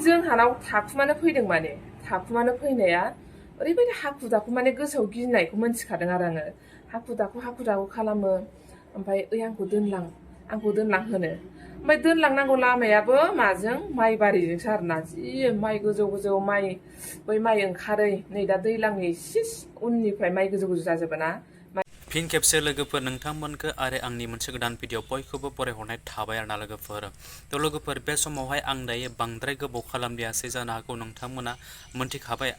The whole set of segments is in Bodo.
जोंहानाव थाखुमानो फैदों माने थाखुमानो फैनाया ओरैबायदि हाखु दाखु माने गोसोआव गिनायखौ मोनथिखादों आरो आङो हाखु दाखु खालामो ओमफ्राय आंखौ दोनलां होनो ओमफ्राय दोनलांनांगौ लामायाबो माजों माइ बारिजोंसो आरोना जि माइ गोजौ बै माइ ओंखारै नै दा दैलांनि एसे उननिफ्राय माइ गोजौ जाजोबो ना। फिन खेबसे लोगोफोर नोंथांमोनखौ आरो आंनि मोनसे गोदान भिडिअ बयखौबो बरायहरनाय थाबाय आरोना लोगोफोर। थ' लोगोफोर बे समावहाय आं दायो बांद्राय गोबाव खालामलियासै जानो हागौ नोंथांमोना मोनथिखाबाय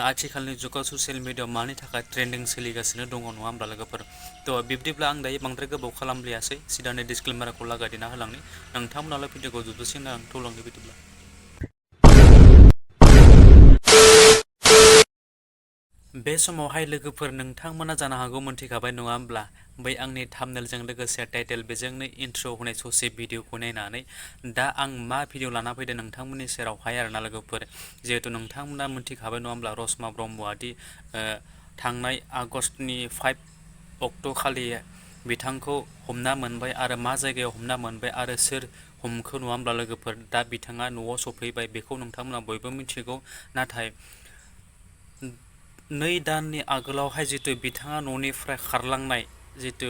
आथिखालनि जुगाव ससियेल मिडियाआव मानि थाखाय ट्रेन्डिं सोलिगासिनो दङ नङा होमब्ला लोगोफोर। थ' बिब्दिब्ला आं दायो बांद्राय गोबाव खालामलियासै सिदानो डिसक्लेमारखौ लागायदेना होलांनि नोंथांमोनालाय भिडिअखौ जोबजासिम नायलांथ'लांनि बिदिब्ला। बे समावहाय लोगोफोर नोंथांमोना जानो हागौ मोनथिखाबाय नङा होमब्ला बै आंनि थाम्बनेलजों लोगोसे टाइटेल बेजोंनो इन्ट्र' होनाय ससे भिडिअखौ नायनानै दा आं मा भिडिअ लाना फैदों नोंथांमोननि सेरावहाय आरोना लोगोफोर। जिहेतु नोंथांमोना मोनथिखाबाय नङा होमब्ला रशमा ब्रह्मआदि थांनाय आगष्टनि 5 अक्ट' खालि बिथांखौ हमना मोनबाय आरो मा जायगायाव हमना मोनबाय आरो सोर हमखो नङा होमब्ला लोगोफोर। दा बिथाङा न'आव सफैबाय बेखौ नोंथांमोना बयबो मिथिगौ। नाथाय 2 दाननि आगोलावहाय जितु बिथाङा न'निफ्राय खारलांनाय जितु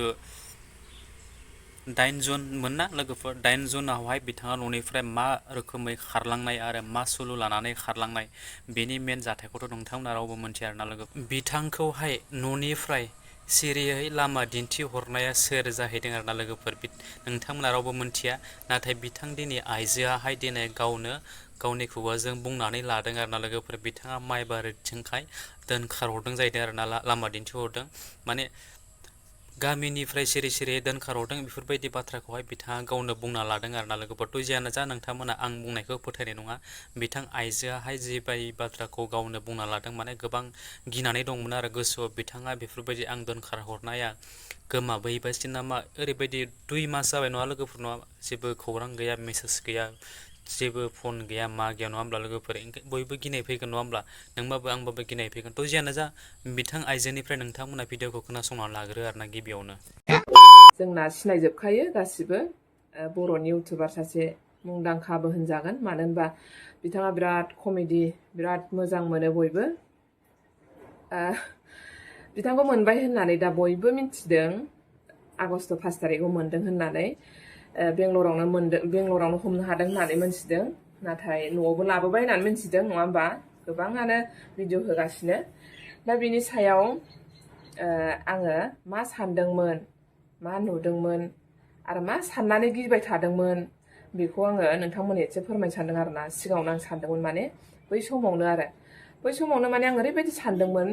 8 जुनमोन ना लोगोफोर 8 जुनावहाय बिथाङा न'निफ्राय मा रोखोमै खारलांनाय आरो मा सुलु लानानै खारलांनाय बेनि मेन जाथायखौथ' नोंथांमोना रावबो मोनथिया आरोना लोगो। बिथांखौहाय न'निफ्राय सिरियै लामा दिन्थिहरनाया सोर जाहैदों आरोना लोगोफोर नोंथांमोना रावबो मोनथिया। नाथाय बिथां दिनै आइजोआहाय दिनै गावनि खुगाजों बुंनानै लादों आरोना लोगोफोर बिथाङा माइ बारिथिंखाय दोनखारहरदों जाहैदों आरोना लामा दिन्थिहरदों माने गामिनिफ्राय सिरि दोनखारहरदों बेफोरबायदि बाथ्राखौहाय बिथाङा गावनो बुंना लादों आरोना लोगोफोर। थ' जियानो जा नोंथांमोना आं बुंनायखौ फोथायनाय नङा। बिथां आइजोआहाय जिबायदि बाथ्राखौ गावनो बुंना लादों माने गोबां गिनानै दंमोन आरो गोसोआव बिथाङा बेफोरबायदि आं दोनखारहरनाया गोमाबोहैबायसो नामा ओरैबायदि 2 मास जाबाय नङा लोगोफोर नङा जेबो खौरां गैया मेसेज गैया जेबो फन गैया मा गैया नङा होमब्ला लोगोफोर बयबो गिनाय फैगोन नङा होमब्ला नोंबाबो आंबाबो गिनाय फैगोन। थ' जियानो जा बिथां आइजोनिफ्राय नोंथांमोना भिडिअखौ खोनासंनानै लाग्रो आरोना गिबियावनो। जोंना सिनायजोबखायो गासिबो बर'नि इउटुबार सासे मुंदांखाबो होनजागोन मानो होनबा बिथाङा बिराद कमेडि बिराद मोजां मोनो बयबो। बिथांखौ मोनबाय होननानै दा बयबो मिथिदों आगष्ट 5 तारिखआव मोनदों होननानै बेंगलरावनो हमनो हादों होननानै मोनथिदों। नाथाय न'आवबो लाबोबाय होननानै मिथिदों नङा होमबा गोबाङानो भिडिअ होगासिनो। दा बिनि सायाव आङो मा सानदोंमोन मा नुदोंमोन आरो मा साननानै गिबाय थादोंमोन बेखौ आङो नोंथांमोननो एसे फोरमायनो सानदों आरोना। सिगाङावनो आं सानदोंमोन माने बै समावनो माने आं ओरैबायदि सानदोंमोन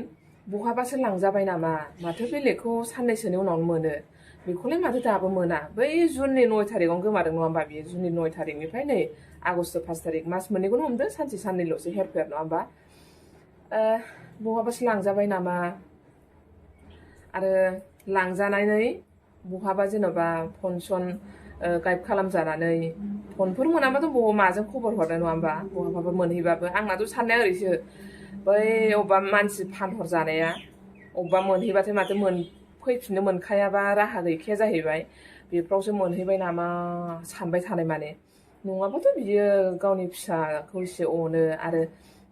बहाबासो लांजाबाय नामा माथो बेलेगखौ साननैसोनि उनावनो मोनो बेखौलाय माथो दाबो मोना। बै जुननि 9 तारिखआवनो गोमादों नङा होमबा बियो जुननि 9 तारिखनिफ्राय नै आगष्ट 5 तारिख मास मोननैखौनो हमदो सानसे साननैल'सो हेरफेर नङा होमबा। बहाबासो लांजाबाय नामा आरो लांजानानै बहाबा जेन'बा फन सन गायब खालामजानानै फनफोर मोनाबाथ' माजों खबर हरनो नङा होमबा बहाबाबो मोनहैबाबो। आंनाथ' साननाया ओरैसो बै अबेबा मानसि फानहरजानाया अबेबा मोनहैबाथाय माथो फैफिननो मोनखायाबा राहा गैखाया जाहैबाय बेफ्रावसो मोनहैबाय नामा सानबाय थानाय माने। नङाबाथ' बियो गावनि फिसाखौ एसे अनो आरो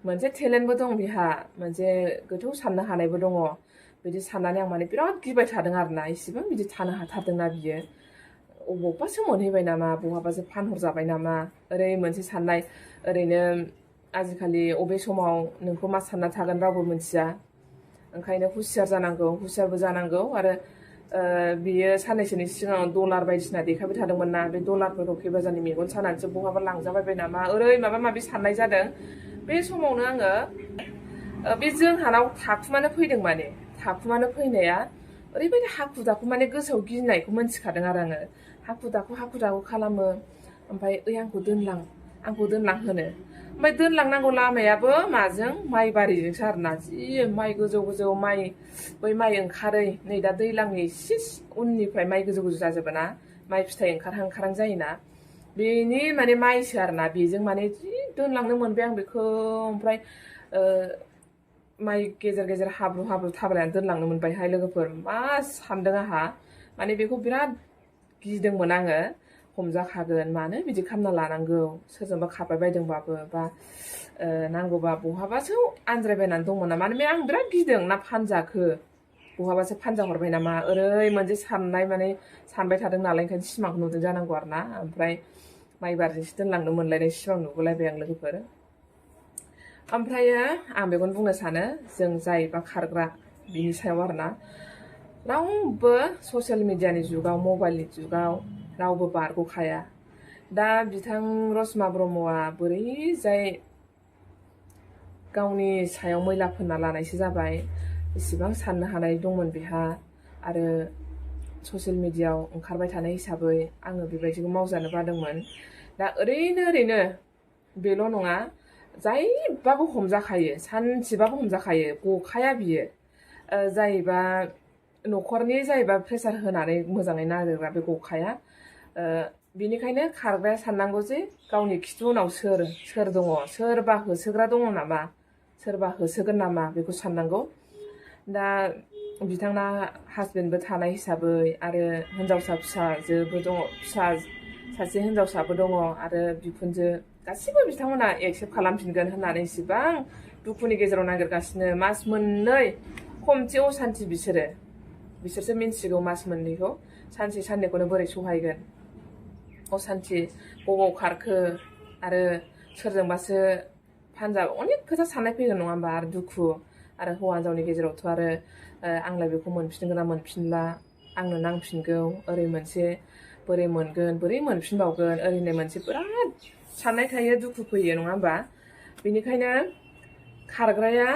मोनसे टेलेन्टबो दं बिहा मोनसे गोथौ साननो हानायबो दङ। बिदि साननानै आं माने बिराद गिबाय थादों आरोना इसेबां बिदि थानो हाथारदोंना बियो अबावबासो मोनहैबाय नामा बहाबासो फानहरजाबाय नामा ओरै मोनसे साननाय। ओरैनो आजिखालि अबे समाव नोंखौ मा सानना थागोन रावबो मिथिया ओंखायनो हुसियारबो जानांगौ आरो बियो साननैसोनि सिगाङाव डलार बायदिसिना देखायबाय थादोंमोन ना बे डलारफोरखौ खैबाजारनि मेगन सानानैसो बहाबा लांजाबाय नामा ओरै माबा साननाय जादों। बे समावनो आङो बे जोंहानाव थाखुमानो फैदों माने थाखुमानो फैनाया ओरैबायदि हाखु दाखु माने गोसोआव गिनायखौ मोनथिखादों आरो आङो हाखु दाखु खालामो ओमफ्राय आंखौ दोनलां होनो ओमफ्राय दोनलांनांगौ लामायाबो माजों माइ बारिजोंसो आरोना जि माइ गोजौ बै माइ ओंखारै नै दा दैलांनि एसे उननिफ्राय माइ गोजौ जाजोबो ना माइ फिथाइ ओंखारहां जायोना बेनि माने माइसो आरोना बेजों माने जि दोनलांनो मोनबाय आं बेखौ ओमफ्राय माइ गेजेर हाब्रु थाबायनानै दोनलांनो मोनबायहाय लोगोफोर मा सानदों आंहा माने बेखौ बिराद गिदोंमोन आङो हमजाखागोन मानो बिदि खालामना लानांगौ सोरजोंबा खारबाय बायदोंबाबो बा नांगौबा बहाबासो आनज्रायबायनानै दंमोन नामा माने आं बिराद गिदों ना फानजाखो बहाबासो फानजा हरबाय नामा ओरै मोनसे साननाय माने सानबाय थादों नालाय ओंखायनो सिमांखौ नुदों जानांगौ आरो ना ओमफ्राय माइ बारिजोंसो दोनलांनो मोनलायनाय सिमां नुबोलायबाय आं लोगोफोर ओमफ्रायो आं बेखौनो बुंनो सानो जों जायबा खारग्रा बिनि सायाव आरोना रावबो ससियेल मिडियानि जुगाव मबाइलनि जुगाव रावबो बारग'खाया दा बिथां रशमा ब्रह्मआ बोरैजाय गावनि सायाव मैला फोनना लानायसो जाबाय इसिबां साननो हानाय दंमोन बेहा आरो ससियेल मिडियायाव ओंखारबाय थानाय हिसाबै आङो बेबायदिखौ मावजानो बादोंमोन दा ओरैनो बेल' नङा जायबाबो हमजाखायो सानसेबाबो हमजाखायो गखाया बियो जायबा न'खरनि जायबा प्रेसार होनानै मोजाङै नागिरग्रा बे गखाया बिनिखायनो खारग्राया साननांगौ जे गावनि खिथु उनाव सोर दङ सोरबा होसोग्रा दङ नामा सोरबा होसोगोन नामा बेखौ साननांगौ दा बिथांना हासबेन्डबो थानाय हिसाबै आरो हिनजावसा फिसाजोबो दङ फिसा सासे हिनजावसाबो दङ आरो बिखुनजो गासिबो बिथांमोना एक्सेप्ट खालामफिनगोन होननानै इसिबां दुखुनि गेजेराव नागिरगासिनो मास मोननै खमसे असान्ति बिसोरसो मिन्थिगौ मास मोननैखौ सानसे साननैखौनो बोरै सहायगोन असान्ति बबाव खारखो आरो सोरजोंबासो फानजा अनेक खोथा साननाय फैगोन नङा होमबा आरो दुखु आरो हौवा हिनजावनि गेजेरावथ' आरो आंलाय बेखौ मोनफिनगोन ना मोनफिनला आंनो नांफिनगौ ओरै मोनसे बोरै मोनगोन बोरै मोनफिनबावगोन ओरैनो मोनसे बिराद साननाय थायो दुखु फैयो नङा होमबा बेनिखायनो खारग्राया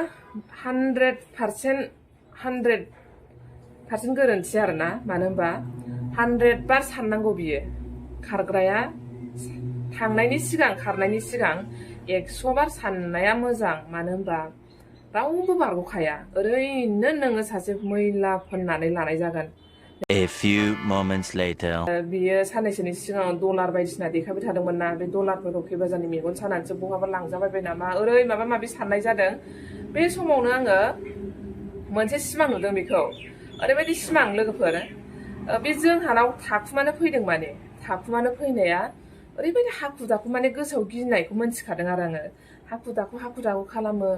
100% गोरोन्थि आरोना मानो होनबा 100 बार साननांगौ बियो खारग्राया थांनायनि सिगां खारनायनि सिगां 100 बार साननाया मोजां मानो होनबा रावबो बारग'खाया ओरैनो नोङो सासे मैला फोननानै लानाय जागोन A few moments later बियो साननैसोनि सिगाङाव डलार बायदिसिना देखायबाय थादोंमोन ना बे डलारफोरखौ खैबाजानि मेगन सानानैसो बहाबा लांजाबायबाय नामा ओरै माबा माबि साननाय जादों बे समावनो आङो मोनसे सिमां नुदों बेखौ ओरैबायदि सिमां लोगोफोर बे जोंहानाव थाखुमानो फैदों माने थाखुमानो फैनाया ओरैबायदि हाखु दाखु माने गोसोआव गिनायखौ मोनथिखादों आरो आङो हाखु दाखु खालामो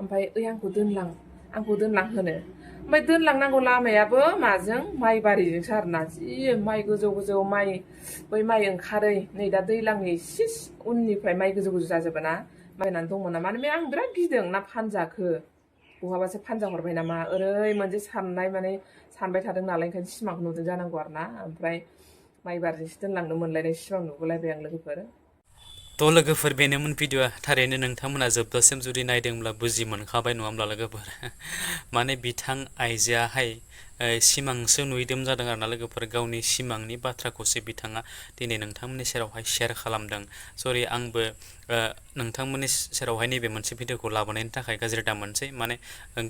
ओमफ्राय आंखौ दोनलां होनो ओमफ्राय दोनलांनांगौ लामायाबो माजों माइ बारिजोंसो आरोना जि माइ गोजौ माइ बै माइ ओंखारै नै दा दैज्लांनि एसे उननिफ्राय माइ गोजौ जाजोबो ना माइनानै दंमोन ना माने आं बिराद गिदों ना फानजाखो बहाबासो फानजा हरबाय नामा ओरै मोनसे साननाय माने सानबाय थादों नालाय ओंखायनो सिमांखौ नुदों जानांगौ आरो ना ओमफ्राय माइ बारिजोंसो दोनलांनो मोनलायनाय सिमां नुबोलायबाय आं लोगोफोर थ' लोगोफोर बेनोमोन भिडिअ'आ थारैनो नोंथांमोना जोबजासिम जुदि नायदोंब्ला बुजि मोनखाबाय नङा होमब्ला लोगोफोर माने बिथां आइजोआहाय सिमांसो नुयैदों जादों आरोना लोगोफोर गावनि सिमांनि बाथ्राखौसो बिथाङा दिनै नोंथांमोननि सेरावहाय शेयार खालामदों सरि आंबो नोंथांमोननि सेरावहाय नैबे मोनसे भिडिअ'खौ लाबोनायनि थाखाय गाज्रि दा मोनसै माने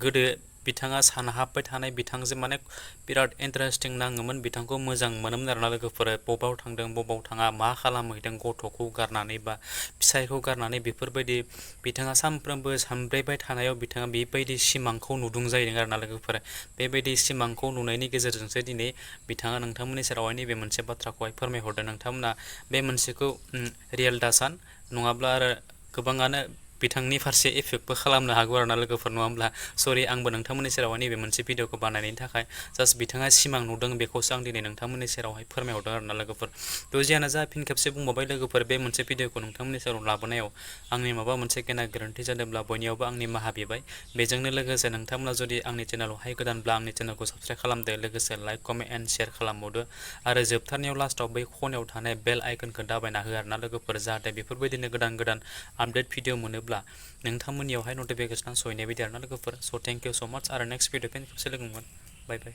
गोदो बिथाङा सानहाबबाय थानाय बिथांजों माने बिराद इन्टारेस्टिं नाङोमोन बिथांखौ मोजां मोनोमोन आरोना लोगोफोर बबाव थांदों बबाव थाङा मा खालामहैदों गथ'खौ गारनानै बा फिसायखौ गारनानै बेफोरबायदि बिथाङा सानफ्रोमबो सानब्रेबाय थानायाव बिथाङा बेबायदि सिमांखौ नुदों जाहैदों आरोना लोगोफोर बेबायदि सिमांखौ नुनायनि गेजेरजोंसो दिनै बिथाङा नोंथांमोननि सेरावहाय नैबे मोनसे बाथ्राखौहाय फोरमायहरदों नोंथांमोना बे मोनसेखौ रियेल दासान नङाब्ला आरो गोबाङानो बिथांनि फारसे एफेक्टबो खालामनो हागौ आरोना लोगोफोर नङा होमब्ला सरि आंबो नोंथांमोननि सेरावहाय नैबे मोनसे भिडिअ'खौ बानायनायनि थाखाय जास्ट बिथाङा सिमां नुदों बेखौसो आं दिनै नोंथांमोननि सेरावहाय फोरमायहरदों आरोना लोगोफोर थ' जियानो जा फिन खेबसे बुंबावबाय लोगोफोर बे मोनसे भिडिअ'खौ नोंथांमोननि सेराव लाबोनायाव आंनि माबा मोनसे गेना गोरोन्थि जादोंब्ला बयनियावबो आंनि निमाहा बिबाय बेजोंनो लोगोसे नोंथांमोना जुदि आंनि चेनेलावहाय गोदानब्ला आंनि चेनेलखौ साबस्क्राइब खालामदो लोगोसे लाइक कमेन्ट एन्ड शेयार खालामबावदो आरो जोबथारनायाव लास्टआव बै खनायाव थानाय बेल आइकनखौ दाबायना हो आरोना लोगोफोर जाहाथे बेफोरबायदिनो गोदान आपडेट भिडिअ मोनोब्ला नोंथांमोननियावहाय नटिफिकेसना सहैनाय बायदि आरोना लोगोफोर स' थेंक इउ स' माच आरो नेक्स्ट भिडिअ फिन खेबसे लोगो मोनगोन बाय बाय